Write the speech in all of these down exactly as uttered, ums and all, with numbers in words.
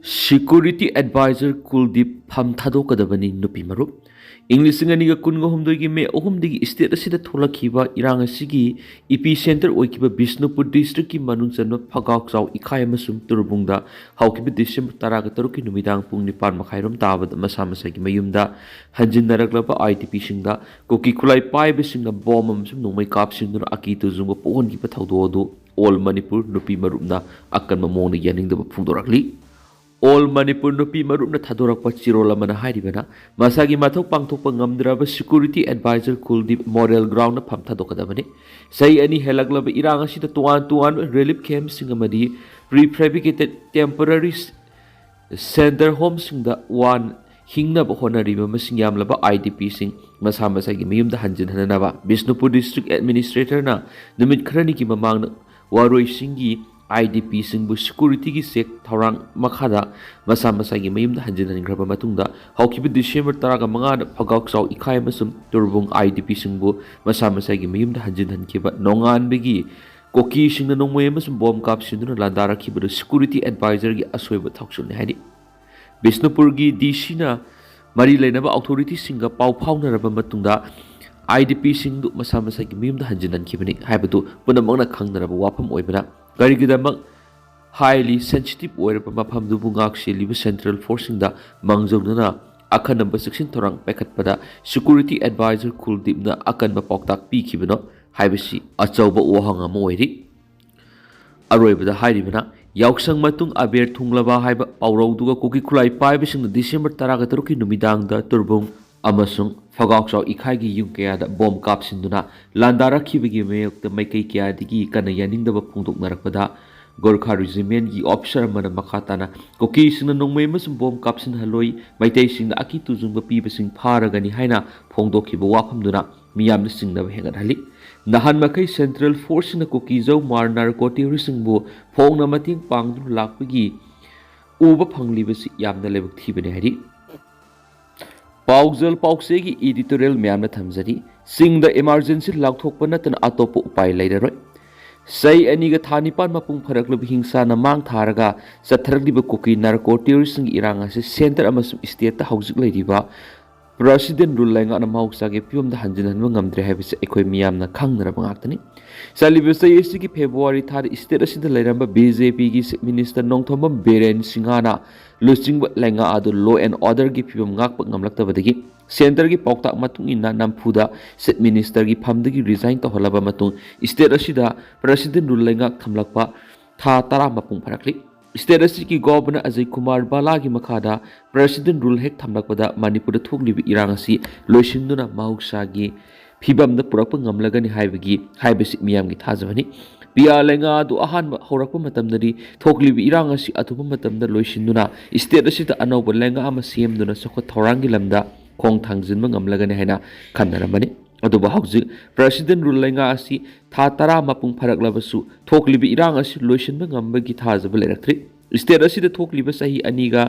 Security Advisor ꯀꯨꯜꯗꯤꯞ ꯐꯝ ꯊꯥꯗꯣꯛꯀꯗꯕꯅꯤ꯫ ꯅꯨꯄꯤ ꯃꯔꯨꯞ, ꯏꯪ ꯂꯤꯁꯤꯡ ꯑꯅꯤꯒ ꯀꯨꯟꯒ ꯍꯨꯝꯗꯣꯏꯒꯤ ꯃꯦ ꯑꯍꯨꯝꯗꯒꯤ ꯁ꯭ꯇꯦꯠ ꯑꯁꯤꯗ ꯊꯣꯛꯂꯛꯈꯤꯕ ꯏꯔꯥꯡ ꯑꯁꯤꯒꯤ ꯏꯄꯤ ꯁꯦꯟꯇꯔ ꯑꯣꯏꯈꯤꯕ ꯕꯤꯁꯅꯨꯄꯨꯔ ꯗꯤꯁꯇ꯭ꯔꯤꯛꯀꯤ ꯃꯅꯨꯡ ꯆꯟꯕ ꯐꯒꯥꯎꯆꯥꯎ ꯏꯈꯥꯏ ꯑꯃꯁꯨꯡ ꯇꯨꯔꯕꯨꯡꯗ ꯍꯧꯈꯤꯕ ꯗꯤꯁꯦꯝꯕꯔ ꯇꯔꯥꯒ ꯇꯔꯨꯛꯀꯤ ꯅꯨꯃꯤꯗꯥꯡ ꯄꯨꯡ ꯅꯤꯄꯥꯟ ꯃꯈꯥꯏꯔꯣꯝ ꯇꯥꯕꯗ ꯃꯁꯥ ꯃꯁꯥꯒꯤ ꯃꯌꯨꯝꯗ ꯍꯟꯖꯤꯟꯅꯔꯛꯂꯕ ꯑꯥꯏ ꯗꯤ ꯄꯤꯁꯤꯡꯗ ꯀꯨꯀꯤ ꯈꯨꯠꯂꯥꯏ ꯄꯥꯏꯕꯁꯤꯡꯅ ꯕꯣꯝ ꯑꯃꯁꯨꯡ ꯅꯣꯡꯃꯩ ꯀꯥꯞꯁꯤꯟꯗꯨꯅ ꯑꯀꯤ ꯇꯨꯖꯨꯡꯕ ꯄꯣꯛꯍꯟꯈꯤꯕ ꯊꯧꯗꯣꯛ ꯑꯗꯨ ꯑꯣꯜ ꯃꯅꯤꯄꯨꯔ ꯅꯨꯄꯤ ꯃꯔꯨꯞꯅ ꯑꯀꯟꯕ ꯃꯑꯣꯡꯗ ꯌꯥꯅꯤꯡꯗꯕ ꯐꯣꯡꯗꯣꯔꯛꯂꯤ꯫ ꯑꯣꯜ ꯃꯅꯤꯄꯨꯔ ꯅꯨꯄꯤ ꯃꯔꯨꯞꯅ ꯊꯥꯗꯣꯔꯛꯄ ꯆꯤꯔꯣꯜ ꯑꯃꯅ ꯍꯥꯏꯔꯤꯕꯅ, ꯃꯁꯥꯒꯤ ꯃꯊꯧ ꯄꯥꯡꯊꯣꯛꯄ ꯉꯝꯗ꯭ꯔꯕ ꯁꯤꯀ꯭ꯌꯨꯔꯤꯇꯤ ꯑꯦꯗꯚꯥꯏꯖꯔ ꯀꯨꯜꯗꯤꯞ ꯃꯣꯗꯦꯜ ꯒ꯭ꯔꯥꯎꯟꯗ ꯐꯝ ꯊꯥꯗꯣꯛꯀꯗꯕꯅꯤ꯫ ꯆꯍꯤ ꯑꯅꯤ ꯍꯦꯜꯂꯛꯂꯕ ꯏꯔꯥꯡ ꯑꯁꯤꯗ ꯇꯣꯉꯥꯟ ꯇꯣꯉꯥꯟꯕ ꯔꯤꯂꯤꯐ ꯀꯦꯝꯞꯁꯤꯡ ꯑꯃꯗꯤ ꯄ꯭ꯔꯤ ꯐꯦꯕ꯭ꯔꯤꯀꯦꯇꯦꯠ ꯇꯦꯝꯄꯔꯔꯤ ꯁꯦꯟꯇꯔ ꯍꯣꯝꯁꯤꯡꯗ ꯋꯥꯟ ꯍꯤꯡꯅꯕ ꯍꯣꯠꯅꯔꯤꯕ ꯃꯁꯤꯡ ꯌꯥꯝꯂꯕ ꯑꯥꯏ ꯗꯤ ꯄꯤꯁꯤꯡ ꯃꯁꯥ ꯃꯁꯥꯒꯤ ꯃꯌꯨꯝꯗ ꯍꯟꯖꯤꯟꯍꯟꯅꯅꯕ ꯕꯤꯁꯅꯨꯄꯨꯔ ꯗꯤꯁꯇ꯭ꯔꯤꯛ ꯑꯦꯗꯃꯤꯅꯤꯁꯇ꯭ꯔꯦꯇꯔꯅ ꯅꯨꯃꯤꯠ ꯈꯔꯅꯤꯒꯤ ꯃꯃꯥꯡꯗ ꯋꯥꯔꯣꯏꯁꯤꯡꯒꯤ ꯑꯥꯏ ꯗꯤ ꯄꯤꯁꯤꯡꯕꯨ ꯁꯤꯀ꯭ꯌꯨꯔꯤꯇꯤꯒꯤ ꯆꯦꯛ ꯊꯧꯔꯥꯡ ꯃꯈꯥꯗ ꯃꯁꯥ ꯃꯁꯥꯒꯤ ꯃꯌꯨꯝꯗ ꯍꯟꯖꯤꯟꯍꯟꯈ꯭ꯔꯕ ꯃꯇꯨꯡꯗ, ꯍꯧꯈꯤꯕ ꯗꯤꯁꯦꯝꯕꯔ ꯇꯔꯥꯒ ꯃꯉꯥꯗ ꯐꯒꯥꯎꯆꯥꯎ ꯏꯈꯥꯏ ꯑꯃꯁꯨꯡ ꯇꯨꯔꯕꯨꯡ ꯑꯥꯏ ꯗꯤ ꯄꯤꯁꯤꯡꯕꯨ ꯃꯁꯥ ꯃꯁꯥꯒꯤ ꯃꯌꯨꯝꯗ ꯍꯟꯖꯤꯟꯍꯟꯈꯤꯕ ꯅꯣꯡꯉꯥꯟꯕꯒꯤ ꯀꯨꯀꯤꯁꯤꯡꯅ ꯅꯣꯡꯃꯩ ꯑꯃꯁꯨꯡ ꯕꯣꯝ ꯀꯥꯞꯁꯤꯟꯗꯨꯅ ꯂꯥꯟꯗꯥꯔꯛꯈꯤꯕꯗꯨ ꯁꯤꯀ꯭ꯌꯨꯔꯤꯇꯤ ꯑꯦꯗꯚꯥꯏꯖꯔꯒꯤ ꯑꯁꯣꯏꯕ ꯊꯧꯁꯤꯜꯅꯤ ꯍꯥꯏꯔꯤ꯫ ꯕꯤꯁꯅꯨꯄꯨꯔꯒꯤ ꯗꯤ ꯁꯤꯅ ꯃꯔꯤ ꯂꯩꯅꯕ ꯑꯣꯊꯣꯔꯤꯇꯤꯁꯤꯡꯒ ꯄꯥꯎ ꯐꯥꯎꯅꯔꯕ ꯃꯇꯨꯡꯗ, ꯑꯥꯏ ꯗꯤ ꯄꯤꯁꯤꯡꯗꯨ ꯃꯁꯥ ꯃꯁꯥꯒꯤ ꯃꯌꯨꯝꯗ ꯍꯟꯖꯤꯟꯍꯟꯈꯤꯕꯅꯤ ꯍꯥꯏꯕꯗꯨ ꯄꯨꯝꯅꯃꯛꯅ ꯈꯪꯅꯔꯕ ꯋꯥꯐꯝ ꯑꯣꯏꯕꯅ, ꯀꯔꯤꯒꯤꯗꯃꯛ ꯍꯥꯏꯂꯤ ꯁꯦꯟꯁꯤꯇꯤꯚ ꯑꯣꯏꯔꯕ ꯃꯐꯝꯗꯨꯕꯨ ꯉꯥꯛ ꯁꯦꯜꯂꯤꯕ ꯁꯦꯟꯇ꯭ꯔꯦꯜ ꯐꯣꯔꯁꯁꯤꯡꯗ ꯃꯥꯡꯖꯧꯅꯅ ꯑꯈꯟꯅꯕ ꯆꯦꯛꯁꯤꯟ ꯊꯧꯔꯥꯡ ꯄꯥꯏꯈꯠꯄꯗ ꯁꯤꯀ꯭ꯌꯨꯔꯤꯇꯤ ꯑꯦꯗꯚꯥꯏꯖꯔ ꯀꯨꯜꯗꯤꯞꯅ ꯑꯀꯟꯕ ꯄꯥꯎꯇꯥꯛ ꯄꯤꯈꯤꯕꯅꯣ ꯍꯥꯏꯕꯁꯤ ꯑꯆꯧꯕ ꯋꯥꯍꯪ ꯑꯃ ꯑꯣꯏꯔꯤ꯫ ꯑꯔꯣꯏꯕꯗ ꯍꯥꯏꯔꯤꯕꯅ, ꯌꯥꯎꯁꯪ ꯃꯇꯨꯡ ꯑꯕꯦꯔ ꯊꯨꯡꯂꯕ ꯍꯥꯏꯕ ꯄꯥꯎꯔꯧꯗꯨꯒ ꯀꯨꯀꯤ ꯈꯨꯠꯂꯥꯏ ꯄꯥꯏꯕꯁꯤꯡꯅ ꯗꯤꯁꯦꯝꯕꯔ ꯇꯔꯥꯒ ꯇꯔꯨꯛꯀꯤ ꯅꯨꯃꯤꯗꯥꯡꯗ ꯇꯨꯔꯕꯨꯡ ꯑꯃꯁꯨꯡ ꯐꯒꯥꯎꯆꯥꯎ ꯏꯈꯥꯏꯒꯤ ꯌꯨꯝ ꯀꯌꯥꯗ ꯕꯣꯝ ꯀꯥꯞꯁꯤꯟꯗꯨꯅ ꯂꯥꯟꯗꯥꯔꯛꯈꯤꯕꯒꯤ ꯃꯥꯌꯣꯛꯇ ꯃꯥꯏꯀꯩ ꯀꯌꯥꯗꯒꯤ ꯀꯟꯅ ꯌꯥꯅꯤꯡꯗꯕ ꯐꯣꯡꯗꯣꯛꯅꯔꯛꯄꯗ, ꯒꯣꯔꯈꯥ ꯔꯤꯖꯤꯃꯦꯟꯒꯤ ꯑꯣꯐꯤꯁꯥꯔ ꯑꯃꯅ ꯃꯈꯥ ꯇꯥꯅ ꯀꯨꯀꯤꯁꯤꯡꯅ ꯅꯣꯡꯃꯩ ꯑꯃꯁꯨꯡ ꯕꯣꯝ ꯀꯥꯞꯁꯤꯟꯍꯜꯂꯣꯏ, ꯃꯩꯇꯩꯁꯤꯡꯅ ꯑꯀꯤ ꯇꯨꯖꯨꯡꯕ ꯄꯤꯕꯁꯤꯡ ꯐꯥꯔꯒꯅꯤ ꯍꯥꯏꯅ ꯐꯣꯡꯗꯣꯛꯈꯤꯕ ꯋꯥꯐꯝꯗꯨꯅ ꯃꯤꯌꯥꯝꯗ ꯆꯤꯡꯅꯕ ꯍꯦꯟꯒꯠꯍꯜꯂꯤ꯫ ꯅꯍꯥꯟ ꯃꯈꯩ ꯁꯦꯟꯇ꯭ꯔꯦꯜ ꯐꯣꯔꯁꯁꯤꯡꯅ ꯀꯨꯀꯤꯖꯧ ꯃꯥꯔ ꯅꯥꯔꯀꯣ ꯇꯦꯔꯣꯔꯤꯁꯁꯤꯡꯕꯨ ꯐꯣꯡꯅ ꯃꯇꯦꯡ ꯄꯥꯡꯗꯨꯅ ꯂꯥꯛꯄꯒꯤ ꯎꯕ ꯐꯪꯂꯤꯕꯁꯤ ꯌꯥꯝꯅ ꯂꯥꯏꯕꯛ ꯊꯤꯕꯅꯤ ꯍꯥꯏꯔꯤ꯫ ꯄꯥꯎꯖꯦꯜ ꯄꯥꯎꯆꯦꯒꯤ ꯏꯗꯤꯇꯣꯔꯤꯌꯦꯜ ꯃꯌꯥꯝꯅ ꯊꯝꯖꯔꯤ꯫ ꯆꯤꯡꯗ ꯏꯃꯥꯔꯖꯦꯟꯁꯤ ꯂꯥꯎꯊꯣꯛꯄ ꯅꯠꯇꯅ ꯑꯇꯣꯞꯄ ꯎꯄꯥꯏ ꯂꯩꯔꯔꯣꯏ꯫ ꯆꯍꯤ ꯑꯅꯤꯒ ꯊꯥ ꯅꯤꯄꯥꯟ ꯃꯄꯨꯡ ꯐꯥꯔꯛꯂꯕ ꯍꯤꯡꯁꯥꯅ ꯃꯥꯡ ꯊꯥꯔꯒ ꯆꯠꯊꯔꯛꯂꯤꯕ ꯀꯨꯀꯤ ꯅꯥꯔꯀꯣ ꯇꯦꯔꯣꯔꯤꯁꯁꯤꯡꯒꯤ ꯏꯔꯥꯡ ꯑꯁꯤ ꯁꯦꯟꯇꯔ ꯑꯃꯁꯨꯡ ꯁ꯭ꯇꯦꯠꯇ ꯍꯧꯖꯤꯛ ꯂꯩꯔꯤꯕ ꯄ꯭ꯔꯁꯤꯗꯦꯟ ꯔꯨꯜ ꯂꯩꯉꯥꯛꯅ ꯃꯍꯧꯁꯥꯒꯤ ꯐꯤꯕꯝꯗ ꯍꯟꯖꯤꯟꯍꯟꯕ ꯉꯝꯗ꯭ꯔꯦ ꯍꯥꯏꯕꯁꯤ ꯑꯩꯈꯣꯏ ꯃꯤꯌꯥꯝꯅ ꯈꯪꯅꯔꯕ ꯉꯥꯛꯇꯅꯤ꯫ ꯆꯠꯂꯤꯕ ꯆꯍꯤ ꯑꯁꯤꯒꯤ ꯐꯦꯕ꯭ꯔꯨꯋꯥꯔꯤ ꯊꯥꯗ ꯁ꯭ꯇꯦꯠ ꯑꯁꯤꯗ ꯂꯩꯔꯝꯕ ꯕꯤ ꯖꯦ ꯄꯤꯒꯤ ꯆꯤꯐ ꯃꯤꯅꯤꯁꯇꯔ ꯅꯣꯡꯊꯣꯝꯕꯝ ꯕꯤꯔꯦꯟ ꯁꯤꯡꯍꯅ ꯂꯨꯆꯤꯡꯕ ꯂꯩꯉꯥꯛ ꯑꯗꯨ ꯂꯣ ꯑꯦꯟ ꯑꯣꯔꯗꯔꯒꯤ ꯐꯤꯕꯝ ꯉꯥꯛꯄ ꯉꯝꯂꯛꯇꯕꯗꯒꯤ ꯁꯦꯟꯇꯔꯒꯤ ꯄꯥꯎꯇꯥꯛ ꯃꯇꯨꯡ ꯏꯟꯅ ꯅꯝꯐꯨꯗ ꯆꯤꯐ ꯃꯤꯅꯤꯁꯇꯔꯒꯤ ꯐꯝꯗꯒꯤ ꯔꯤꯖꯥꯏꯟ ꯇꯧꯍꯜꯂꯕ ꯃꯇꯨꯡ ꯁ꯭ꯇꯦꯠ ꯑꯁꯤꯗ ꯄ꯭ꯔꯁꯤꯗꯦꯟ ꯔꯨꯜ ꯂꯩꯉꯥꯛ ꯊꯝꯂꯛꯄ ꯊꯥ ꯇꯔꯥ ꯃꯄꯨꯡ ꯐꯥꯔꯛꯂꯤ꯫ ꯁ꯭ꯇꯦꯠ ꯑꯁꯤꯒꯤ ꯒꯣꯚꯔꯅꯔ ꯑꯖꯌ ꯀꯨꯃꯥꯔ ꯕꯥꯂꯥꯒꯤ ꯃꯈꯥꯗ ꯄ꯭ꯔꯁꯤꯗꯦꯟ ꯔꯨꯜ ꯍꯦꯛ ꯊꯝꯂꯛꯄꯗ ꯃꯅꯤꯄꯨꯔꯗ ꯊꯣꯛꯂꯤꯕ ꯏꯔꯥꯡ ꯑꯁꯤ ꯂꯣꯏꯁꯤꯟꯗꯨꯅ ꯃꯍꯧꯁꯥꯒꯤ ꯐꯤꯕꯝꯗ ꯄꯨꯔꯛꯄ ꯉꯝꯂꯒꯅꯤ ꯍꯥꯏꯕꯒꯤ, ꯍꯥꯏꯕꯁꯤ ꯃꯤꯌꯥꯝꯒꯤ ꯊꯥꯖꯕꯅꯤ꯫ ꯄꯤ ꯑꯥꯔ ꯂꯩꯉꯥꯛ ꯑꯗꯨ ꯑꯍꯥꯟꯕ ꯍꯧꯔꯛꯄ ꯃꯇꯝꯗꯗꯤ ꯊꯣꯛꯂꯤꯕ ꯏꯔꯥꯡ ꯑꯁꯤ ꯑꯊꯨꯕ ꯃꯇꯝꯗ ꯂꯣꯏꯁꯤꯟꯗꯨꯅ ꯁ꯭ꯇꯦꯠ ꯑꯁꯤꯗ ꯑꯅꯧꯕ ꯂꯩꯉꯥꯛ ꯑꯃ ꯁꯦꯝꯗꯨꯅ ꯆꯥꯎꯈꯠ ꯊꯧꯔꯥꯡꯒꯤ ꯂꯝꯗ ꯈꯣꯡ ꯊꯥꯡꯖꯤꯟꯕ ꯉꯝꯂꯒꯅꯤ ꯍꯥꯏꯅ ꯈꯟꯅꯔꯝꯕꯅꯤ꯫ ꯑꯗꯨꯕꯨ ꯍꯧꯖꯤꯛ ꯄ꯭ꯔꯁꯤꯗꯦꯟ ꯔꯨꯜ ꯂꯩꯉꯥꯛ ꯑꯁꯤ ꯊꯥ ꯇꯔꯥ ꯃꯄꯨꯡ ꯐꯥꯔꯛꯂꯕꯁꯨ ꯊꯣꯛꯂꯤꯕ ꯏꯔꯥꯡ ꯑꯁꯤ ꯂꯣꯏꯁꯤꯟꯕ ꯉꯝꯕꯒꯤ ꯊꯥꯖꯕ ꯂꯩꯔꯛꯇ꯭ꯔꯤ꯫ ꯁ꯭ꯇꯦꯠ ꯑꯁꯤꯗ ꯊꯣꯛꯂꯤꯕ ꯆꯍꯤ ꯑꯅꯤꯒ,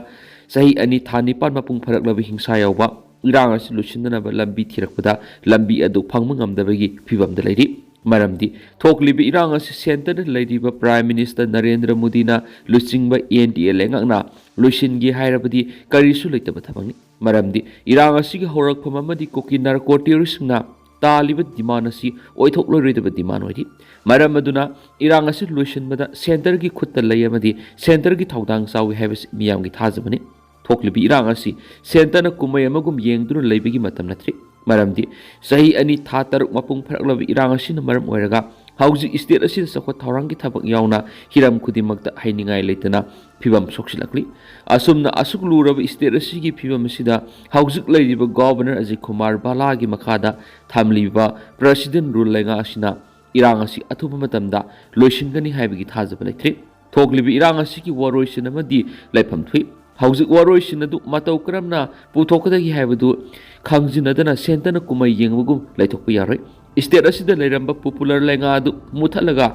ꯆꯍꯤ ꯑꯅꯤ ꯊꯥ ꯅꯤꯄꯥꯟ ꯃꯄꯨꯡ ꯐꯥꯔꯛꯂꯕ ꯍꯤꯡꯁꯥ ꯌꯥꯎꯕ ꯏꯔꯥꯡ ꯑꯁꯤ ꯂꯣꯏꯁꯤꯟꯅꯅꯕ ꯂꯝꯕꯤ ꯊꯤꯔꯛꯄꯗ ꯂꯝꯕꯤ ꯑꯗꯨ ꯐꯪꯕ ꯉꯝꯗꯕꯒꯤ ꯐꯤꯕꯝꯗ ꯂꯩꯔꯤ꯫ ꯃꯔꯝꯗꯤ ꯊꯣꯛꯂꯤꯕ ꯏꯔꯥꯡ ꯑꯁꯤ ꯁꯦꯟꯇꯔꯗ ꯂꯩꯔꯤꯕ ꯄ꯭ꯔꯥꯏꯝ ꯃꯤꯅꯤꯁꯇꯔ ꯅꯔꯦꯟꯗ꯭ꯔ ꯃꯣꯗꯤꯅ ꯂꯨꯆꯤꯡꯕ ꯑꯦꯟ ꯗꯤ ꯑꯦ ꯂꯩꯉꯥꯛꯅ ꯂꯣꯏꯁꯤꯟꯒꯦ ꯍꯥꯏꯔꯕꯗꯤ ꯀꯔꯤꯁꯨ ꯂꯩꯇꯕ ꯊꯕꯛꯅꯤ꯫ ꯃꯔꯝꯗꯤ ꯏꯔꯥꯡ ꯑꯁꯤꯒꯤ ꯍꯧꯔꯛꯐꯝ ꯑꯃꯗꯤ ꯀꯨꯀꯤ ꯅꯥꯔꯀꯣ ꯇꯦꯔꯣꯔꯤꯁꯁꯤꯡꯅ ꯇꯥꯜꯂꯤꯕ ꯗꯤꯃꯥꯟ ꯑꯁꯤ ꯑꯣꯏꯊꯣꯛꯂꯣꯏꯔꯣꯏꯗꯕ ꯗꯤꯃꯥꯟ ꯑꯣꯏꯔꯤ꯫ ꯃꯔꯝ ꯑꯗꯨꯅ ꯏꯔꯥꯡ ꯑꯁꯤ ꯂꯣꯏꯁꯤꯟꯕꯗ ꯁꯦꯟꯇꯔꯒꯤ ꯈꯨꯠꯇ ꯂꯩ ꯑꯃꯗꯤ ꯁꯦꯟꯇꯔꯒꯤ ꯊꯧꯗꯥꯡ ꯆꯥꯎꯏ ꯍꯥꯏꯕꯁꯤ ꯃꯤꯌꯥꯝꯒꯤ ꯊꯥꯖꯕꯅꯤ꯫ ꯊꯣꯛꯂꯤꯕ ꯏꯔꯥꯡ ꯑꯁꯤ ꯁꯦꯟꯇꯔꯅ ꯀꯨꯝꯍꯩ ꯑꯃꯒꯨꯝ ꯌꯦꯡꯗꯨꯅ ꯂꯩꯕꯒꯤ ꯃꯇꯝ ꯅꯠꯇ꯭ꯔꯤ꯫ ꯃꯔꯝꯗꯤ ꯆꯍꯤ ꯑꯅꯤ ꯊꯥ ꯇꯔꯨꯛ ꯃꯄꯨꯡ ꯐꯥꯔꯛꯂꯕ ꯏꯔꯥꯡ ꯑꯁꯤꯅ ꯃꯔꯝ ꯑꯣꯏꯔꯒ ꯍꯧꯖꯤꯛ ꯁ꯭ꯇꯦꯠ ꯑꯁꯤꯗ ꯆꯥꯎꯈꯠ ꯊꯧꯔꯥꯡꯒꯤ ꯊꯕꯛ ꯌꯥꯎꯅ ꯍꯤꯔꯝ ꯈꯨꯗꯤꯡꯃꯛꯇ ꯍꯥꯏꯅꯤꯡꯉꯥꯏ ꯂꯩꯇꯅ ꯐꯤꯕꯝ ꯁꯣꯛꯁꯤꯜꯂꯛꯂꯤ꯫ ꯑꯁꯨꯝꯅ ꯑꯁꯨꯛ ꯂꯨꯔꯕ ꯁ꯭ꯇꯦꯠ ꯑꯁꯤꯒꯤ ꯐꯤꯕꯝ ꯑꯁꯤꯗ ꯍꯧꯖꯤꯛ ꯂꯩꯔꯤꯕ ꯒꯣꯚꯔꯅꯔ ꯑꯖꯌ ꯀꯨꯃꯥꯔ ꯕꯥꯂꯥꯒꯤ ꯃꯈꯥꯗ ꯊꯝꯂꯤꯕ ꯄ꯭ꯔꯁꯤꯗꯦꯟ ꯔꯨꯜ ꯂꯩꯉꯥꯛ ꯑꯁꯤꯅ ꯏꯔꯥꯡ ꯑꯁꯤ ꯑꯊꯨꯕ ꯃꯇꯝꯗ ꯂꯣꯏꯁꯤꯟꯒꯅꯤ ꯍꯥꯏꯕꯒꯤ ꯊꯥꯖꯕ ꯂꯩꯇ꯭ꯔꯤ꯫ ꯊꯣꯛꯂꯤꯕ ꯏꯔꯥꯡ ꯑꯁꯤꯒꯤ ꯋꯥꯔꯣꯏꯁꯤꯟ ꯑꯃꯗꯤ ꯂꯩꯐꯝ ꯊꯣꯛꯏ꯫ ꯍꯧꯖꯤꯛ ꯋꯥꯔꯣꯏꯁꯤꯟ ꯑꯗꯨ ꯃꯇꯧ ꯀꯔꯝꯅ ꯄꯨꯊꯣꯛꯀꯗꯒꯦ ꯍꯥꯏꯕꯗꯨ ꯈꯪꯖꯤꯟꯅꯗꯅ ꯁꯦꯟꯇꯔꯅ ꯀꯨꯝꯍꯩ ꯌꯦꯡꯕꯒꯨꯝ ꯂꯩꯊꯣꯛꯄ ꯌꯥꯔꯣꯏ꯫ ꯁ꯭ꯇꯦꯠ ꯑꯁꯤꯗ ꯂꯩꯔꯝꯕ ꯄꯣꯄꯨꯂꯔ ꯂꯩꯉꯥꯛ ꯑꯗꯨ ꯃꯨꯠꯊꯠꯂꯒ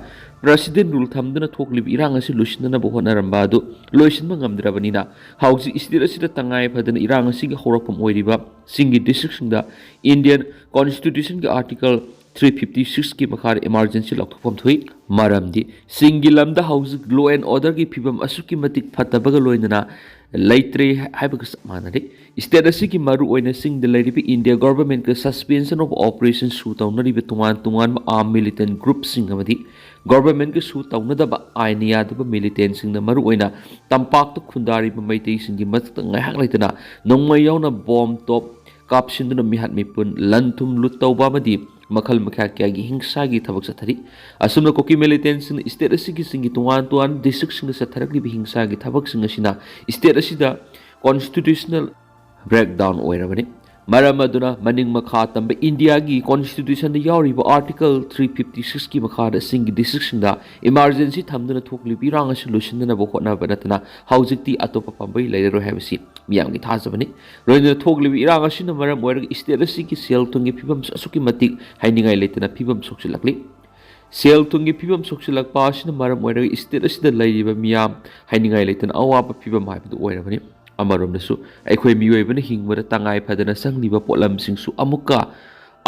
ꯄ꯭ꯔꯁꯤꯗꯦꯟ ꯔꯨꯜ ꯊꯝꯗꯨꯅ ꯊꯣꯛꯂꯤꯕ ꯏꯔꯥꯡ ꯑꯁꯤ ꯂꯣꯏꯁꯤꯟꯅꯅꯕ ꯍꯣꯠꯅꯔꯝꯕ ꯑꯗꯨ ꯂꯣꯏꯁꯤꯟꯕ ꯉꯝꯗ꯭ꯔꯕꯅꯤꯅ ꯍꯧꯖꯤꯛ ꯁ꯭ꯇꯦꯠ ꯑꯁꯤꯗ ꯇꯉꯥꯏ ꯐꯗꯅ ꯏꯔꯥꯡ ꯑꯁꯤꯒꯤ ꯍꯧꯔꯛꯐꯝ ꯑꯣꯏꯔꯤꯕ ꯆꯤꯡꯒꯤ ꯗꯤꯁꯇ꯭ꯔꯤꯛꯁꯤꯡꯗ ꯏꯟꯗꯤꯌꯟ ꯀꯣꯟꯁꯇꯤꯇ꯭ꯌꯨꯁꯟꯒꯤ ꯑꯥꯔꯇꯤꯀꯜ ꯊ꯭ꯔꯤ ꯐꯤꯐꯇꯤ ꯁꯤꯛꯁꯀꯤ ꯃꯈꯥꯗ ꯏꯃꯥꯔꯖꯦꯟꯁꯤ ꯂꯥꯎꯊꯣꯛꯐꯝ ꯊꯣꯛꯏ꯫ ꯃꯔꯝꯗꯤ ꯆꯤꯡꯒꯤ ꯂꯝꯗ ꯍꯧꯖꯤꯛ law and orderꯒꯤ ꯐꯤꯕꯝ ꯑꯁꯨꯛꯀꯤ ꯃꯇꯤꯛ ꯐꯠꯇꯕꯒ ꯂꯣꯏꯅꯅ ꯂꯩꯇ꯭ꯔꯦ ꯍꯥꯏꯕꯒ ꯆꯞ ꯃꯥꯟꯅꯔꯦ꯫ State ꯑꯁꯤꯒꯤ ꯃꯔꯨꯑꯣꯏꯅ ꯆꯤꯡꯗ ꯂꯩꯔꯤꯕ India governmentꯀ suspension of operation ꯁꯨ ꯇꯧꯅꯔꯤꯕ ꯇꯣꯉꯥꯟ ꯇꯣꯉꯥꯟꯕ armed militant groupꯁꯤꯡ ꯑꯃꯗꯤ governmentꯀ ꯁꯨ ꯇꯧꯅꯗꯕ, ꯑꯥꯏꯟꯅ ꯌꯥꯗꯕ militantꯁꯤꯡꯅ ꯃꯔꯨꯑꯣꯏꯅ ꯇꯝꯄꯥꯛꯇ ꯈꯨꯟꯗꯥꯔꯤꯕ ꯃꯩꯇꯩꯁꯤꯡꯒꯤ ꯃꯊꯛꯇ ꯉꯥꯏꯍꯥꯛ ꯂꯩꯇꯅ ꯅꯣꯡꯃꯩ ꯌꯥꯎꯅ bomb ꯇꯣꯞ ꯀꯥꯞꯁꯤꯟꯗꯨꯅ ꯃꯤꯍꯥꯠ ꯃꯤꯄꯨꯟ, ꯂꯟ ꯊꯨꯝ ꯂꯨꯠ ꯇꯧꯕ ꯑꯃꯗꯤ ꯃꯈꯜ ꯃꯈꯥ ꯀꯌꯥꯒꯤ ꯍꯤꯡꯁꯥꯒꯤ ꯊꯕꯛ ꯆꯠꯊꯔꯤ꯫ ꯑꯁꯨꯝꯅ ꯀꯨꯀꯤ militantꯁꯤꯡꯅ state ꯑꯁꯤꯒꯤ ꯆꯤꯡꯒꯤ ꯇꯣꯉꯥꯟ ꯇꯣꯉꯥꯟꯕ districtꯁꯤꯡꯗ ꯆꯠꯊꯔꯛꯂꯤꯕ ꯍꯤꯡꯁꯥꯒꯤ ꯊꯕꯛꯁꯤꯡ ꯑꯁꯤꯅ state ꯑꯁꯤꯗ constitutional breakdown ꯑꯣꯏꯔꯕꯅꯤ꯫ ꯃꯔꯝ ꯑꯗꯨꯅ ꯃꯅꯤꯡ ꯃꯈꯥ ꯇꯝꯕ Indiaꯒꯤ constitutionꯗ ꯌꯥꯎꯔꯤꯕ article three fifty sixꯀꯤ ꯃꯈꯥꯗ ꯆꯤꯡꯒꯤ districtꯁꯤꯡꯗ emergency ꯊꯝꯗꯨꯅ ꯊꯣꯛꯂꯤꯕ ꯏꯔꯥꯡ ꯑꯁꯤ ꯂꯣꯏꯁꯤꯟꯅꯅꯕ ꯍꯣꯠꯅꯕ ꯅꯠꯇꯅ ꯍꯧꯖꯤꯛꯇꯤ ꯑꯇꯣꯞꯄ ꯄꯥꯝꯕꯩ ꯂꯩꯔꯔꯣꯏ ꯍꯥꯏꯕꯁꯤ ꯃꯤꯌꯥꯝꯒꯤ ꯊꯥꯖꯕꯅꯤ꯫ ꯂꯣꯏꯅꯅ ꯊꯣꯛꯂꯤꯕ ꯏꯔꯥꯡ ꯑꯁꯤꯅ ꯃꯔꯝ ꯑꯣꯏꯔꯒ state ꯑꯁꯤꯒꯤ ꯁꯦꯜ ꯊꯨꯝꯒꯤ ꯐꯤꯕꯝꯁꯨ ꯑꯁꯨꯛꯀꯤ ꯃꯇꯤꯛ ꯍꯥꯏꯅꯤꯡꯉꯥꯏ ꯂꯩꯇꯅ ꯐꯤꯕꯝ ꯁꯣꯛꯆꯤꯜꯂꯛꯂꯤ꯫ ꯁꯦꯜ ꯊꯨꯝꯒꯤ ꯐꯤꯕꯝ ꯁꯣꯛꯆꯤꯜꯂꯛꯄ ꯑꯁꯤꯅ ꯃꯔꯝ ꯑꯣꯏꯔꯒ state ꯑꯁꯤꯗ ꯂꯩꯔꯤꯕ ꯃꯤꯌꯥꯝ ꯍꯥꯏꯅꯤꯡꯉꯥꯏ ꯂꯩꯇꯅ ꯑꯋꯥꯕ ꯐꯤꯕꯝ ꯍꯥꯏꯕꯗꯨ ꯑꯣꯏꯔꯕꯅꯤ꯫ ꯑꯃꯔꯣꯝꯗꯁꯨ ꯑꯩꯈꯣꯏ ꯃꯤꯑꯣꯏꯕꯅ ꯍꯤꯡꯕꯗ ꯇꯉꯥꯏ ꯐꯗꯅ ꯆꯪꯂꯤꯕ ꯄꯣꯠꯂꯝꯁꯤꯡꯁꯨ ꯑꯃꯨꯛꯀ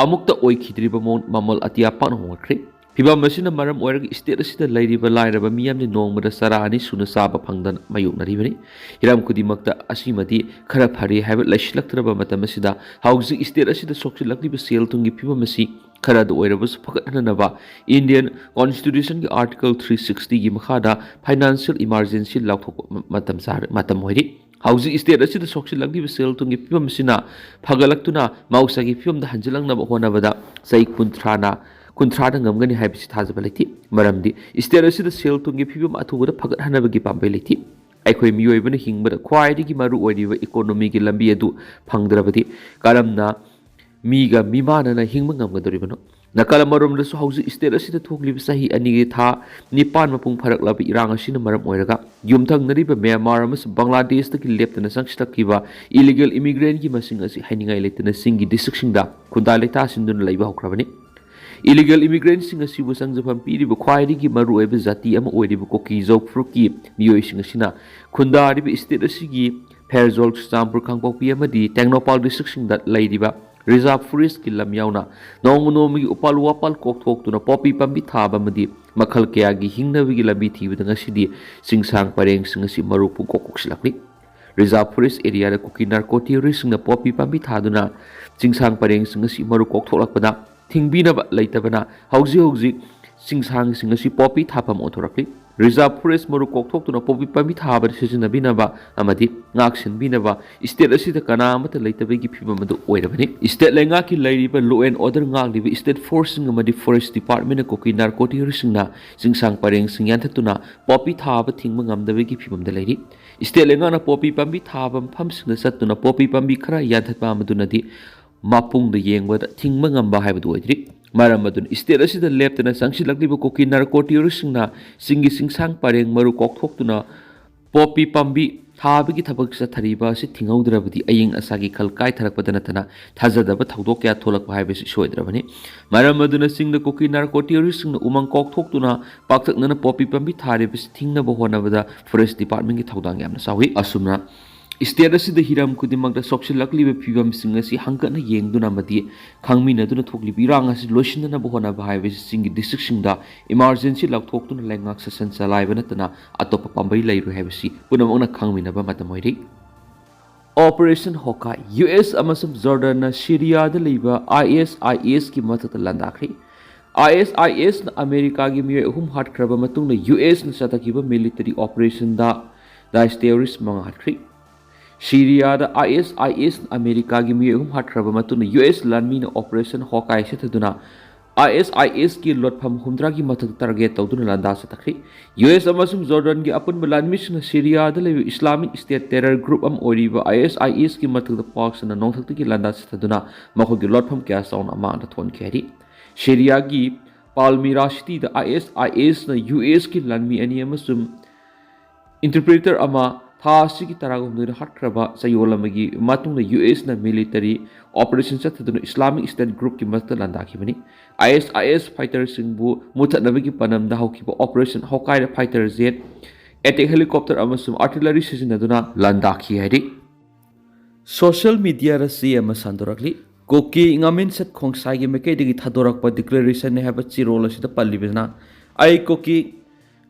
ꯑꯃꯨꯛꯇ ꯑꯣꯏꯈꯤꯗ꯭ꯔꯤꯕ ꯃꯑꯣꯡ ꯃꯃꯜ ꯑꯇꯤꯌꯥ ꯄꯥꯛꯅ ꯍꯣꯡꯂꯛꯈ꯭ꯔꯦ꯫ ꯐꯤꯕꯝ ꯑꯁꯤꯅ ꯃꯔꯝ ꯑꯣꯏꯔꯒ state ꯑꯁꯤꯗ ꯂꯩꯔꯤꯕ ꯂꯥꯏꯔꯕ ꯃꯤꯌꯥꯝꯗꯤ ꯅꯣꯡꯃꯗ ꯆꯔꯥ ꯑꯅꯤ ꯁꯨꯅ ꯆꯥꯕ ꯐꯪꯗꯅ ꯃꯥꯌꯣꯛꯅꯔꯤꯕꯅꯤ꯫ ꯍꯤꯔꯝ ꯈꯨꯗꯤꯡꯃꯛꯇ ꯑꯁꯤꯃꯗꯤ ꯈꯔ ꯐꯔꯦ ꯍꯥꯏꯕ ꯂꯩꯁꯤꯜꯂꯛꯇ꯭ꯔꯕ ꯃꯇꯝ ꯑꯁꯤꯗ ꯍꯧꯖꯤꯛ state ꯑꯁꯤꯗ ꯁꯣꯛꯆꯤꯜꯂꯛꯂꯤꯕ ꯁꯦꯜ ꯊꯨꯝꯒꯤ ꯐꯤꯕꯝ ꯑꯁꯤ ꯈꯔꯗ ꯑꯣꯏꯔꯕꯁꯨ ꯐꯒꯠꯍꯟꯅꯅꯕ Indian constitutionꯒꯤ article three sixtyꯒꯤ ꯃꯈꯥꯗ financial emergency ꯂꯥꯎꯊꯣꯛꯄ ꯃꯇꯝ ꯆꯥꯔ-, ꯃꯇꯝ ꯑꯣꯏꯔꯤ꯫ ꯍꯧꯖꯤꯛ state ꯑꯁꯤꯗ ꯁꯣꯛꯆꯤꯜꯂꯛꯂꯤꯕ ꯁꯦꯜ ꯊꯨꯝꯒꯤ ꯐꯤꯕꯝ ꯑꯁꯤꯅ ꯐꯒꯠꯂꯛꯇꯨꯅ ꯃꯍꯧꯁꯥꯒꯤ ꯐꯤꯕꯝꯗ ꯍꯟꯖꯤꯜꯂꯛꯅꯕ ꯍꯣꯠꯅꯕꯗ ꯆꯍꯤ ꯀꯨꯟꯊ꯭ꯔꯥꯅ, ꯀꯨꯟꯊ꯭ꯔꯥꯗ ꯉꯝꯒꯅꯤ ꯍꯥꯏꯕꯁꯤ ꯊꯥꯖꯕ ꯂꯩꯇꯦ꯫ ꯃꯔꯝꯗꯤ state ꯑꯁꯤꯗ ꯁꯦꯜ ꯊꯨꯝꯒꯤ ꯐꯤꯕꯝ ꯑꯊꯨꯕꯗ ꯐꯒꯠꯍꯟꯅꯕꯒꯤ ꯄꯥꯝꯕꯩ ꯂꯩꯇꯦ꯫ ꯑꯩꯈꯣꯏ ꯃꯤꯑꯣꯏꯕꯅ ꯍꯤꯡꯕꯗ ꯈ꯭ꯋꯥꯏꯗꯒꯤ ꯃꯔꯨ ꯑꯣꯏꯔꯤꯕ economyꯒꯤ ꯂꯝꯕꯤ ꯑꯗꯨ ꯐꯪꯗ꯭ꯔꯕꯗꯤ ꯀꯔꯝꯅ ꯃꯤꯒ ꯃꯤꯃꯥꯟꯅꯅ ꯍꯤꯡꯕ ꯉꯝꯒꯗꯧꯔꯤꯕꯅꯣ? ꯅꯥꯀꯜ ꯑꯃꯔꯣꯝꯗꯁꯨ ꯍꯧꯖꯤꯛ state ꯑꯁꯤꯗ ꯊꯣꯛꯂꯤꯕ ꯆꯍꯤ ꯑꯅꯤꯒꯤ ꯊꯥ ꯅꯤꯄꯥꯟ ꯃꯄꯨꯡ ꯐꯥꯔꯛꯂꯕ ꯏꯔꯥꯡ ꯑꯁꯤꯅ ꯃꯔꯝ ꯑꯣꯏꯔꯒ ꯌꯨꯝꯊꯪꯅꯔꯤꯕ ꯃ꯭ꯌꯥꯟꯃꯥꯔ ꯑꯃꯁꯨꯡ ꯕꯪꯒ꯭ꯂꯥꯗꯦꯁꯇꯒꯤ ꯂꯦꯞꯇꯅ ꯆꯪꯁꯤꯜꯂꯛꯈꯤꯕ illegal immigrantꯀꯤ ꯃꯁꯤꯡ ꯑꯁꯤ ꯍꯥꯏꯅꯤꯡꯉꯥꯏ ꯂꯩꯇꯅ ꯆꯤꯡꯒꯤ districtꯁꯤꯡꯗ ꯈꯨꯟꯗꯥ ꯂꯩꯇꯥꯁꯤꯟꯗꯨꯅ ꯂꯩꯕ ꯍꯧꯈ꯭ꯔꯕꯅꯤ꯫ Illegal immigrantꯁꯤꯡ ꯑꯁꯤꯕꯨ ꯆꯪꯖꯐꯝ ꯄꯤꯔꯤꯕ ꯈ꯭ꯋꯥꯏꯗꯒꯤ ꯃꯔꯨꯑꯣꯏꯕ ꯖꯥꯇꯤ ꯑꯃ ꯑꯣꯏꯔꯤꯕ ꯀꯨꯀꯤ ꯖꯧ ꯐꯨꯔꯨꯞꯀꯤ ꯃꯤꯑꯣꯏꯁꯤꯡ ꯑꯁꯤꯅ ꯈꯨꯟꯗꯥꯔꯤꯕ state ꯑꯁꯤꯒꯤ ꯐꯦꯔꯖꯣꯜ, ꯆꯨꯔꯆꯥꯟꯄꯨꯔ, ꯀꯥꯡꯄꯣꯛꯄꯤ ꯑꯃꯗꯤ ꯇꯦꯡꯅꯧꯄꯥꯜ districtꯁꯤꯡꯗ ꯂꯩꯔꯤꯕ Reserve Forestꯀꯤ ꯂꯝ ꯌꯥꯎꯅ ꯅꯣꯡꯃ ꯅꯣꯡꯃꯒꯤ ꯎꯄꯥꯜ ꯋꯥꯄꯥꯜ ꯀꯣꯛꯊꯣꯛꯇꯨꯅ ꯄꯣꯄꯤ ꯄꯥꯝꯕꯤ ꯊꯥꯕ ꯑꯃꯗꯤ ꯃꯈꯜ ꯀꯌꯥꯒꯤ ꯍꯤꯡꯅꯕꯒꯤ ꯂꯝꯕꯤ ꯊꯤꯕꯗ ꯉꯁꯤꯗꯤ ꯆꯤꯡꯁꯥꯡ ꯄꯔꯦꯡꯁꯤꯡ ꯑꯁꯤ ꯃꯔꯨ ꯄꯨꯡꯀꯣꯛ ꯀꯣꯛꯁꯤꯜꯂꯛꯂꯤ꯫ Reserve Forest areaꯗ ꯀꯨꯀꯤ ꯅꯥꯔꯀꯣ ꯇꯦꯔꯣꯔꯤꯁꯁꯤꯡꯅ ꯄꯣꯄꯤ ꯄꯥꯝꯕꯤ ꯊꯥꯗꯨꯅ ꯆꯤꯡꯁꯥꯡ ꯄꯔꯦꯡꯁꯤꯡ ꯑꯁꯤ ꯃꯔꯨ ꯀꯣꯛꯊꯣꯛꯂꯛꯄꯗ ꯊꯤꯡꯕꯤꯅꯕ ꯂꯩꯇꯕꯅ ꯍꯧꯖꯤꯛ ꯍꯧꯖꯤꯛ ꯆꯤꯡꯁꯥꯡꯁꯤꯡ ꯑꯁꯤ ꯄꯣꯄꯤ ꯊꯥꯐꯝ ꯑꯣꯟꯊꯣꯔꯛꯂꯤ꯫ Reserve Forest ꯃꯔꯨ ꯀꯣꯛꯊꯣꯛꯇꯨꯅ ꯄꯣꯄꯤ ꯄꯥꯝꯕꯤ ꯊꯥꯕꯗ ꯁꯤꯖꯤꯟꯅꯕꯤꯅꯕ ꯑꯃꯗꯤ ꯉꯥꯛ ꯁꯦꯟꯕꯤꯅꯕ state ꯑꯁꯤꯗ ꯀꯅꯥ ꯑꯃꯠꯇ ꯂꯩꯇꯕꯒꯤ ꯐꯤꯕꯝ ꯑꯗꯨ ꯑꯣꯏꯔꯕꯅꯤ꯫ State ꯂꯩꯉꯥꯛꯀꯤ ꯂꯩꯔꯤꯕ law and order ꯉꯥꯛꯂꯤꯕ state forceꯁꯤꯡ ꯑꯃꯗꯤ Forest Departmentꯅ ꯀꯨꯀꯤ ꯅꯥꯔꯀꯣ ꯇꯦꯔꯣꯔꯤꯁꯁꯤꯡꯅ ꯆꯤꯡꯁꯥꯡ ꯄꯔꯦꯡꯁꯤꯡ ꯌꯥꯟꯊꯠꯇꯨꯅ ꯄꯣꯄꯤ ꯊꯥꯕ ꯊꯤꯡꯕ ꯉꯝꯗꯕꯒꯤ ꯐꯤꯕꯝꯗ ꯂꯩꯔꯤ꯫ State ꯂꯩꯉꯥꯛꯅ ꯄꯣꯄꯤ ꯄꯥꯝꯕꯤ ꯊꯥꯕ ꯃꯐꯝꯁꯤꯡꯗ ꯆꯠꯇꯨꯅ ꯄꯣꯄꯤ ꯄꯥꯝꯕꯤ ꯈꯔ ꯌꯥꯟꯊꯠꯄ ꯑꯃꯗꯨꯅꯗꯤ ꯃꯄꯨꯡꯗ ꯌꯦꯡꯕꯗ ꯊꯤꯡꯕ ꯉꯝꯕ ꯍꯥꯏꯕꯗꯨ ꯑꯣꯏꯗ꯭ꯔꯤ꯫ ꯃꯔꯝ ꯑꯗꯨꯅ state ꯑꯁꯤꯗ ꯂꯦꯞꯇꯅ ꯆꯪꯁꯤꯜꯂꯛꯂꯤꯕ ꯀꯨꯀꯤ ꯅꯥꯔꯀꯣ ꯇꯦꯔꯣꯔꯤꯁꯁꯤꯡꯅ ꯆꯤꯡꯒꯤ ꯆꯤꯡꯁꯥꯡ ꯄꯔꯦꯡ ꯃꯔꯨ ꯀꯣꯛꯊꯣꯛꯇꯨꯅ ꯄꯣꯄꯤ ꯄꯥꯝꯕꯤ ꯊꯥꯕꯒꯤ ꯊꯕꯛ ꯆꯠꯊꯔꯤꯕ ꯑꯁꯤ ꯊꯤꯡꯍꯧꯗ꯭ꯔꯕꯗꯤ ꯑꯏꯪ ꯑꯁꯥꯒꯤ ꯈꯜ ꯀꯥꯏꯊꯔꯛꯄꯗ ꯅꯠꯇꯅ ꯊꯥꯖꯗꯕ ꯊꯧꯗꯣꯛ ꯀꯌꯥ ꯊꯣꯛꯂꯛꯄ ꯍꯥꯏꯕꯁꯤ ꯁꯣꯏꯗ꯭ꯔꯕꯅꯤ꯫ ꯃꯔꯝ ꯑꯗꯨꯅ ꯆꯤꯡꯗ ꯀꯨꯀꯤ ꯅꯥꯔꯀꯣ ꯇꯦꯔꯣꯔꯤꯁꯁꯤꯡꯅ ꯎꯃꯪ ꯀꯣꯛꯊꯣꯛꯇꯨꯅ ꯄꯥꯛꯇꯛꯅꯅ ꯄꯣꯄꯤ ꯄꯥꯝꯕꯤ ꯊꯥꯔꯤꯕꯁꯤ ꯊꯤꯡꯅꯕ ꯍꯣꯠꯅꯕꯗ Forest Departmentꯀꯤ ꯊꯧꯗꯥꯡ ꯌꯥꯝꯅ ꯆꯥꯎꯏ꯫ ꯑꯁꯨꯝꯅ state ꯑꯁꯤꯗ ꯍꯤꯔꯝ ꯈꯨꯗꯤꯡꯃꯛꯇ ꯁꯣꯛꯆꯤꯜꯂꯛꯂꯤꯕ ꯐꯤꯕꯝꯁꯤꯡ ꯑꯁꯤ ꯍꯪꯀꯠꯅ ꯌꯦꯡꯗꯨꯅ ꯑꯃꯗꯤ ꯈꯪꯃꯤꯟꯅꯗꯨꯅ ꯊꯣꯛꯂꯤꯕ ꯏꯔꯥꯡ ꯑꯁꯤ ꯂꯣꯏꯁꯤꯟꯅꯅꯕ ꯍꯣꯠꯅꯕ ꯍꯥꯏꯕꯁꯤ ꯆꯤꯡꯒꯤ districtꯁꯤꯡꯗ emergency ꯂꯥꯎꯊꯣꯛꯇꯨꯅ ꯂꯩꯉꯥꯛ ꯁꯥꯁꯟ ꯆꯂꯥꯏꯕ ꯅꯠꯇꯅ ꯑꯇꯣꯞꯄ ꯄꯥꯝꯕꯩ ꯂꯩꯔꯣꯏ ꯍꯥꯏꯕꯁꯤ ꯄꯨꯝꯅꯃꯛꯅ ꯈꯪꯃꯤꯟꯅꯕ ꯃꯇꯝ ꯑꯣꯏꯔꯤ꯫ Operation Hawkeye, ꯌꯨ ꯑꯦꯁ ꯑꯃꯁꯨꯡ ꯖꯣꯔꯗꯟꯅ ꯁꯤꯔꯤꯌꯥꯗ ꯂꯩꯕ ISISꯀꯤ ꯃꯊꯛꯇ ꯂꯥꯟꯗꯥꯈ꯭ꯔꯤ꯫ ISISꯅ ꯑꯃꯦꯔꯤꯀꯥꯒꯤ ꯃꯤꯑꯣꯏ ꯑꯍꯨꯝ ꯍꯥꯠꯈ꯭ꯔꯕ ꯃꯇꯨꯡꯗ ꯌꯨ ꯑꯦꯁꯅ ꯆꯠꯊꯈꯤꯕ military operationꯗ ꯗꯥꯏꯁ terrorist ꯃꯉꯥ ꯍꯥꯠꯈ꯭ꯔꯤ꯫ ꯁꯤꯔꯤꯌꯥꯗ ISISꯅ ꯑꯃꯦꯔꯤꯀꯥꯒꯤ ꯃꯤꯑꯣꯏ ꯑꯍꯨꯝ ꯍꯥꯠꯈ꯭ꯔꯕ ꯃꯇꯨꯡꯗ ꯌꯨ ꯑꯦꯁ ꯂꯥꯟꯃꯤꯅ Operation Hawkeye ꯆꯠꯊꯗꯨꯅ ISISꯀꯤ ꯂꯣꯠꯐꯝ ꯍꯨꯝꯗ꯭ꯔꯥꯒꯤ ꯃꯊꯛꯇ target ꯇꯧꯗꯨꯅ ꯂꯥꯟꯗꯥ ꯆꯠꯊꯈ꯭ꯔꯤ꯫ ꯌꯨ ꯑꯦꯁ ꯑꯃꯁꯨꯡ ꯖꯣꯔꯗꯟꯒꯤ ꯑꯄꯨꯟꯕ ꯂꯥꯟꯃꯤꯁꯤꯡꯅ ꯁꯤꯔꯤꯌꯥꯗ ꯂꯩꯕ Islamic State terror group ꯑꯃ ꯑꯣꯏꯔꯤꯕ ISISꯀꯤ ꯃꯊꯛꯇ ꯄꯥꯛ ꯁꯟꯅ ꯅꯣꯡꯊꯛꯇꯒꯤ ꯂꯥꯟꯗꯥ ꯆꯠꯊꯗꯨꯅ ꯃꯈꯣꯏꯒꯤ ꯂꯣꯠꯐꯝ ꯀꯌꯥ ꯆꯥꯎꯅ ꯑꯃꯥꯡꯗ ꯊꯣꯟꯈꯤ ꯍꯥꯏꯔꯤ꯫ ꯁꯤꯔꯤꯌꯥꯒꯤ ꯄꯥꯜꯃꯤꯔꯥ cityꯗ ISISꯅ ꯌꯨ ꯑꯦꯁꯀꯤ ꯂꯥꯟꯃꯤ ꯑꯅꯤ ꯑꯃꯁꯨꯡ interpreter ꯑꯃ ꯊꯥ ꯑꯁꯤꯒꯤ ꯇꯔꯥꯍꯨꯝꯗꯣꯏꯗ ꯍꯥꯠꯈ꯭ꯔꯕ ꯆꯌꯣꯜ ꯑꯃꯒꯤ ꯃꯇꯨꯡꯗ ꯌꯨ ꯑꯦꯁꯅ military operation ꯆꯠꯊꯗꯨꯅ Islamic State groupꯀꯤ ꯃꯊꯛꯇ ꯂꯥꯟꯗꯥꯈꯤꯕꯅꯤ꯫ ISIS fighterꯁꯤꯡꯕꯨ ꯃꯨꯊꯠꯅꯕꯒꯤ ꯄꯥꯟꯗꯝꯗ ꯍꯧꯈꯤꯕ Operation Hawkeyeꯗ fighter jet, attack helicopter ꯑꯃꯁꯨꯡ artillery ꯁꯤꯖꯤꯟꯅꯗꯨꯅ ꯂꯥꯟꯗꯥꯈꯤ ꯍꯥꯏꯔꯤ꯫ Social mediaꯗ ꯆꯦ ꯑꯃ ꯁꯟꯗꯣꯔꯛꯂꯤ꯫ ꯀꯨꯀꯤ ꯉꯥꯃꯤꯟꯁꯠ ꯈꯣꯡꯁꯥꯏꯒꯤ ꯃꯥꯏꯀꯩꯗꯒꯤ ꯊꯥꯗꯣꯔꯛꯄ declarationꯅꯤ ꯍꯥꯏꯕ ꯆꯦꯔꯣꯜ ꯑꯁꯤꯗ ꯄꯜꯂꯤꯕꯅ, "ꯑꯩ ꯀꯨꯀꯤ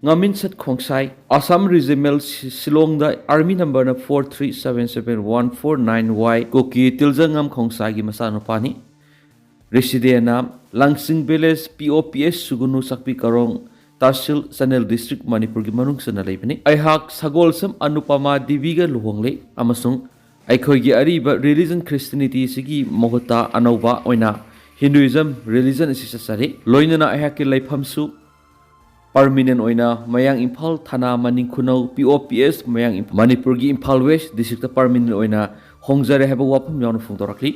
ꯉꯥꯃꯤꯟꯁꯠ ꯈꯣꯡꯁꯥꯏ, Assam Regiment, ꯁꯤ-, ꯁꯤꯂꯣꯡꯗ army numberꯅ four three seven seven one four nine Y, ꯀꯨꯀꯤ ꯇꯤꯜꯖꯪꯉꯝ ꯈꯣꯡꯁꯥꯏꯒꯤ ꯃꯆꯥꯅꯨꯄꯥꯅꯤ꯫ Residentꯅ ꯂꯥꯡꯁꯤꯡ village, P O P S ꯁꯨꯒꯨꯅꯨ, ꯆꯥꯛꯄꯤ ꯀꯔꯣꯡ ꯇꯥꯁꯤꯜ, ꯆꯥꯟꯗꯦꯜ district, ꯃꯅꯤꯄꯨꯔꯒꯤ ꯃꯅꯨꯡ ꯆꯟꯅ ꯂꯩꯕꯅꯤ꯫ ꯑꯩꯍꯥꯛ ꯁꯒꯣꯜꯁꯝ ꯑꯅꯨꯄꯃꯥ ꯗꯦꯕꯤꯒ ꯂꯨꯍꯣꯡꯂꯦ ꯑꯃꯁꯨꯡ ꯑꯩꯈꯣꯏꯒꯤ ꯑꯔꯤꯕ religion Christianity ꯑꯁꯤꯒꯤ ꯃꯍꯨꯠꯇ ꯑꯅꯧꯕ ꯑꯣꯏꯅ Hinduism religion ꯑꯁꯤ ꯆꯠꯆꯔꯤ꯫ ꯂꯣꯏꯅꯅ ꯑꯩꯍꯥꯛꯀꯤ ꯂꯩꯐꯝꯁꯨ permanent ꯑꯣꯏꯅ ꯃꯌꯥꯡ ꯏꯝꯐꯥꯜ ꯊꯥꯅꯥ ꯃꯅꯤꯡ ꯈꯨꯅꯧ, P O P S, ꯃꯌꯥꯡ ꯏꯝꯐꯥꯜ, ꯃꯅꯤꯄꯨꯔꯒꯤ ꯏꯝꯐꯥꯜ West districtꯇ permanent ꯑꯣꯏꯅ ꯍꯣꯡꯖꯔꯦ" ꯍꯥꯏꯕ ꯋꯥꯐꯝ ꯌꯥꯎꯅ ꯐꯣꯡꯗꯣꯔꯛꯂꯤ꯫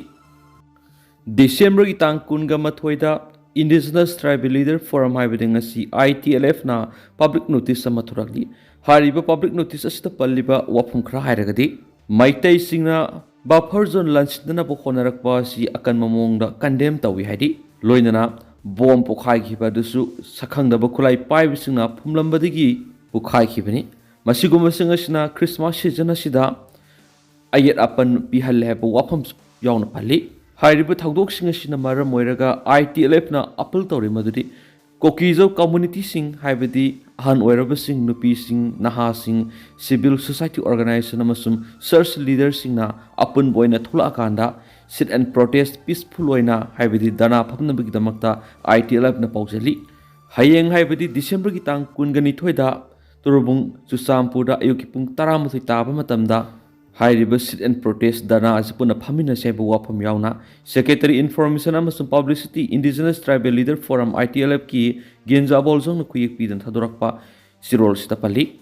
Decemberꯒꯤ ꯇꯥꯡ ꯀꯨꯟꯒ ꯃꯥꯊꯣꯏꯗ Indigenous Tribal Leader Forum, ꯍꯥꯏꯕꯗꯤ ꯉꯁꯤ I T L Fꯅ public notice ꯑꯃ ꯊꯣꯔꯛꯂꯤ꯫ ꯍꯥꯏꯔꯤꯕ public notice ꯑꯁꯤꯗ ꯄꯜꯂꯤꯕ ꯋꯥꯐꯝ ꯈꯔ ꯍꯥꯏꯔꯒꯗꯤ, ꯃꯩꯇꯩꯁꯤꯡꯅ buffer zone ꯂꯥꯟꯁꯤꯟꯅꯅꯕ ꯍꯣꯠꯅꯔꯛꯄ ꯑꯁꯤ ꯑꯀꯟꯕ ꯃꯑꯣꯡꯗ condemn ꯇꯧꯏ ꯍꯥꯏꯔꯤ꯫ ꯂꯣꯏꯅꯅ ꯕꯣꯝ ꯄꯣꯈꯥꯏꯈꯤꯕ ꯑꯗꯨꯁꯨ ꯁꯛꯈꯪꯗꯕ ꯈꯨꯠꯂꯥꯏ ꯄꯥꯏꯕꯁꯤꯡꯅ ꯐꯨꯝꯂꯝꯕꯗꯒꯤ ꯄꯣꯈꯥꯏꯈꯤꯕꯅꯤ꯫ ꯃꯁꯤꯒꯨꯝꯕꯁꯤꯡ ꯑꯁꯤꯅ Christmas season ꯑꯁꯤꯗ ꯑꯌꯦꯠ ꯑꯄꯟ ꯄꯤꯍꯜꯂꯦ ꯍꯥꯏꯕ ꯋꯥꯐꯝꯁꯨ ꯌꯥꯎꯅ ꯄꯜꯂꯤ꯫ ꯍꯥꯏꯔꯤꯕ ꯊꯧꯗꯣꯛꯁꯤꯡ ꯑꯁꯤꯅ ꯃꯔꯝ ꯑꯣꯏꯔꯒ I T L Fꯅ appeal ꯇꯧꯔꯤ ꯃꯗꯨꯗꯤ ꯀꯨꯀꯤꯖꯧ communityꯁꯤꯡ, ꯍꯥꯏꯕꯗꯤ ꯑꯍꯜ ꯑꯣꯏꯔꯕꯁꯤꯡ, ꯅꯨꯄꯤꯁꯤꯡ, ꯅꯍꯥꯁꯤꯡ, civil society organization ꯑꯃꯁꯨꯡ church leaderꯁꯤꯡꯅ ꯑꯄꯨꯟꯕ ꯑꯣꯏꯅ ꯊꯣꯛꯂꯛꯑꯀꯥꯟꯗ sit and protest peaceful ꯑꯣꯏꯅ, ꯍꯥꯏꯕꯗꯤ ꯙꯔꯅꯥ ꯐꯝꯅꯕꯒꯤꯗꯃꯛꯇ I T L Fꯅ ꯄꯥꯎꯖꯦꯜꯂꯤ꯫ ꯍꯌꯦꯡ, ꯍꯥꯏꯕꯗꯤ Decemberꯒꯤ ꯇꯥꯡ ꯀꯨꯟꯒ ꯅꯤꯊꯣꯏꯗ ꯇꯨꯔꯨꯕꯨꯡ ꯆꯨꯔꯆꯥꯟꯄꯨꯔꯗ ꯑꯌꯨꯛꯀꯤ ꯄꯨꯡ ꯇꯔꯥꯃꯥꯊꯣꯏ ꯇꯥꯕ ꯃꯇꯝꯗ ꯍꯥꯏꯔꯤꯕ sit and protest ꯙꯔꯅꯥ ꯑꯁꯤ ꯄꯨꯟꯅ ꯐꯝꯃꯤꯟꯅꯁꯤ ꯍꯥꯏꯕ ꯋꯥꯐꯝ ꯌꯥꯎꯅ Secretary Information ꯑꯃꯁꯨꯡ Publicity, Indigenous Tribal Leader Forum, I T L Fꯀꯤ ꯒꯦꯟꯖꯥ ꯑꯕꯣꯜꯖꯪꯅ ꯈꯨꯌꯦꯛ ꯄꯤꯗꯨꯅ ꯊꯥꯗꯣꯔꯛꯄ ꯆꯦꯔꯣꯜꯁꯤꯗ ꯄꯜꯂꯤ꯫